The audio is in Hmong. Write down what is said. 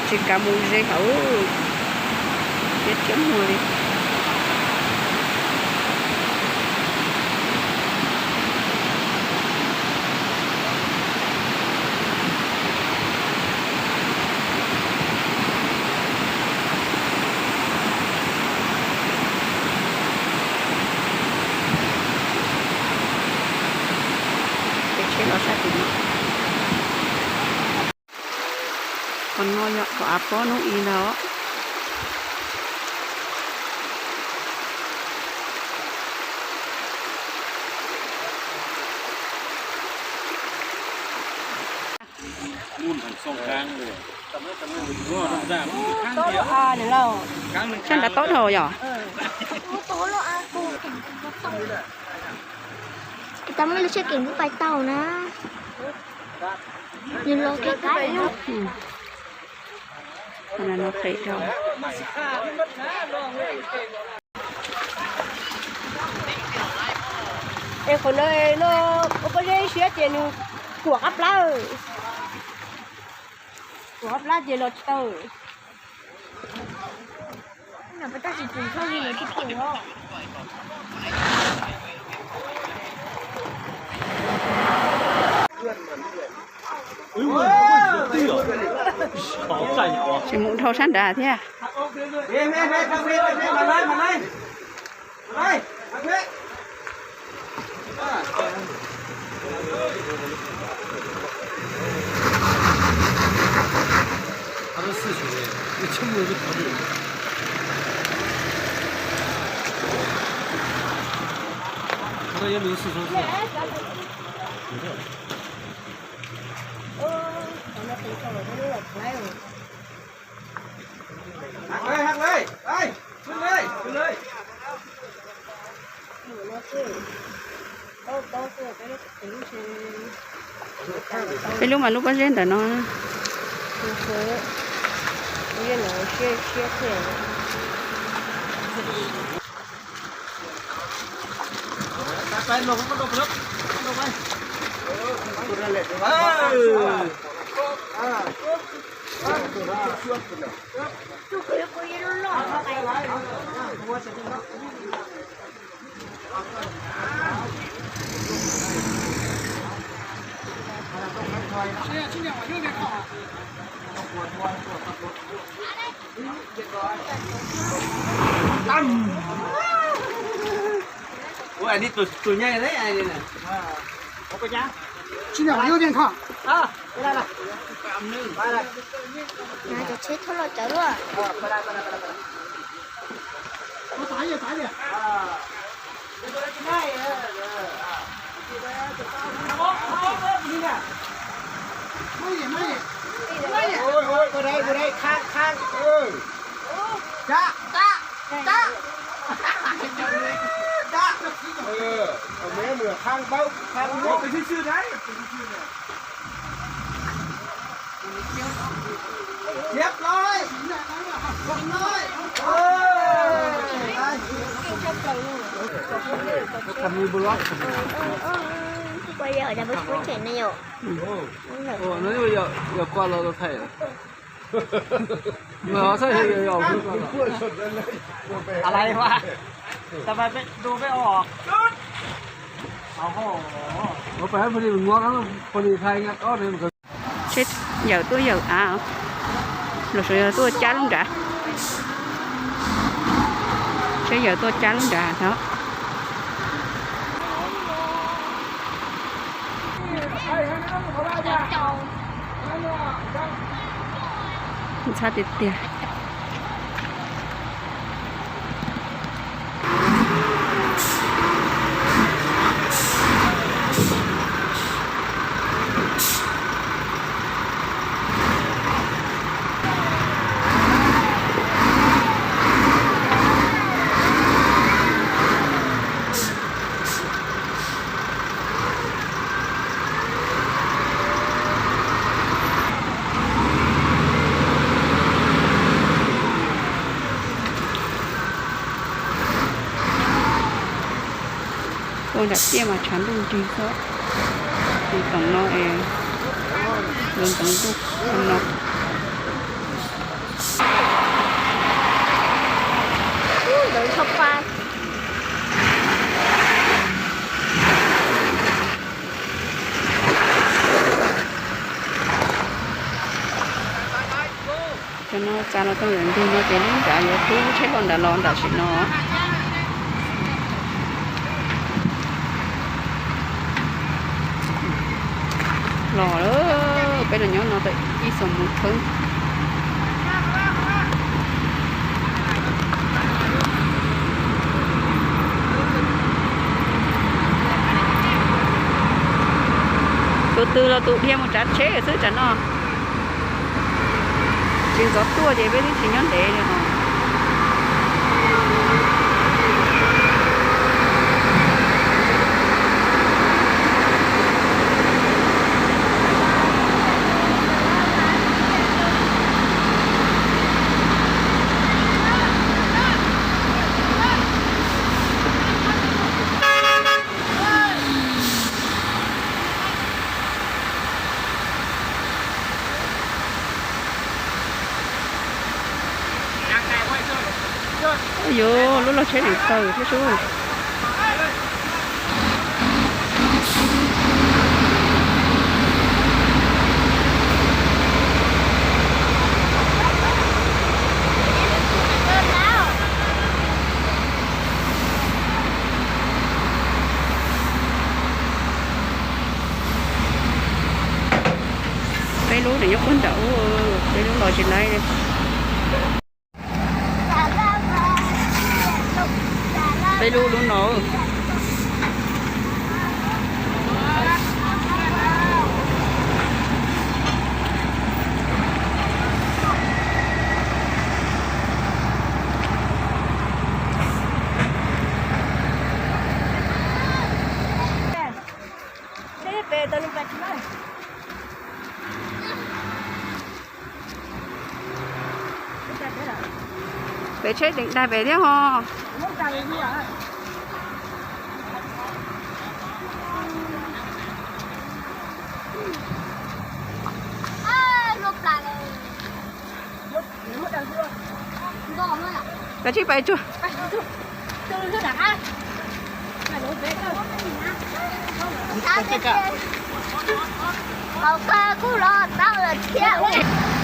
Tsis kav mus ze hauv, thiab thiab muag li. Peb tsheb los sab tim no. Qhov no yog qhov av pob hnub i ntag. Sab nrad tob dhau yom? Tao muab lub tsheb kev kuv pais tau na. Nws los kev kab. Es qhov no no ua pob zeb siab ces nws kuam qab plab, kuam qab plab ces los tsis tau. Tsis mus dhau sab nrad thiab. Peb lub mas lub pob zeb ntawm no. Ua, tus nyab ne. Tsis nyob ua yus tiag kho. Cov tsheb thauj los cawv luaj. Ua, yog cov peb kuv tseem ne yom. Ua, no yog koj los tau thaij. Ua, txhob yog yog. Ala, tau peb du peb os. Ua, peb pw li mus, pw li thaij nyob ob. Tsheb yawm tuaj yawm av, los sis yog tuaj cab lub nrad. Tsheb yawm tuaj cab lub nrad no. Ntxhab tiag tiag. Ua nram tiaj mas tshav ntuj nrig xwb. Tus toom no es lub ntxoov ntuj no. Thaub Paj. Cov no txav los tau ntawm ntug no ces lub nrad yuav tub tsheb los nrad los nram sim no. Los lawm, peb los nyob no tau ib xuab moos thawb. Tus twg los tus dhia mus tsav tsheb xwb tsam no. Tsis ntxov tuaj ces peb twb tsis nyob ntev li os. Yuav lub log tsheb nees taw thiab sub. Peb lub tseem nyob puag nram ub, peb lub los tsis laib li. Peb lub lub no. Pem tsheb deev daig pem thiab ho. Kav tsij pais tsuag. Hauv koj kuj los tau lawm thiab.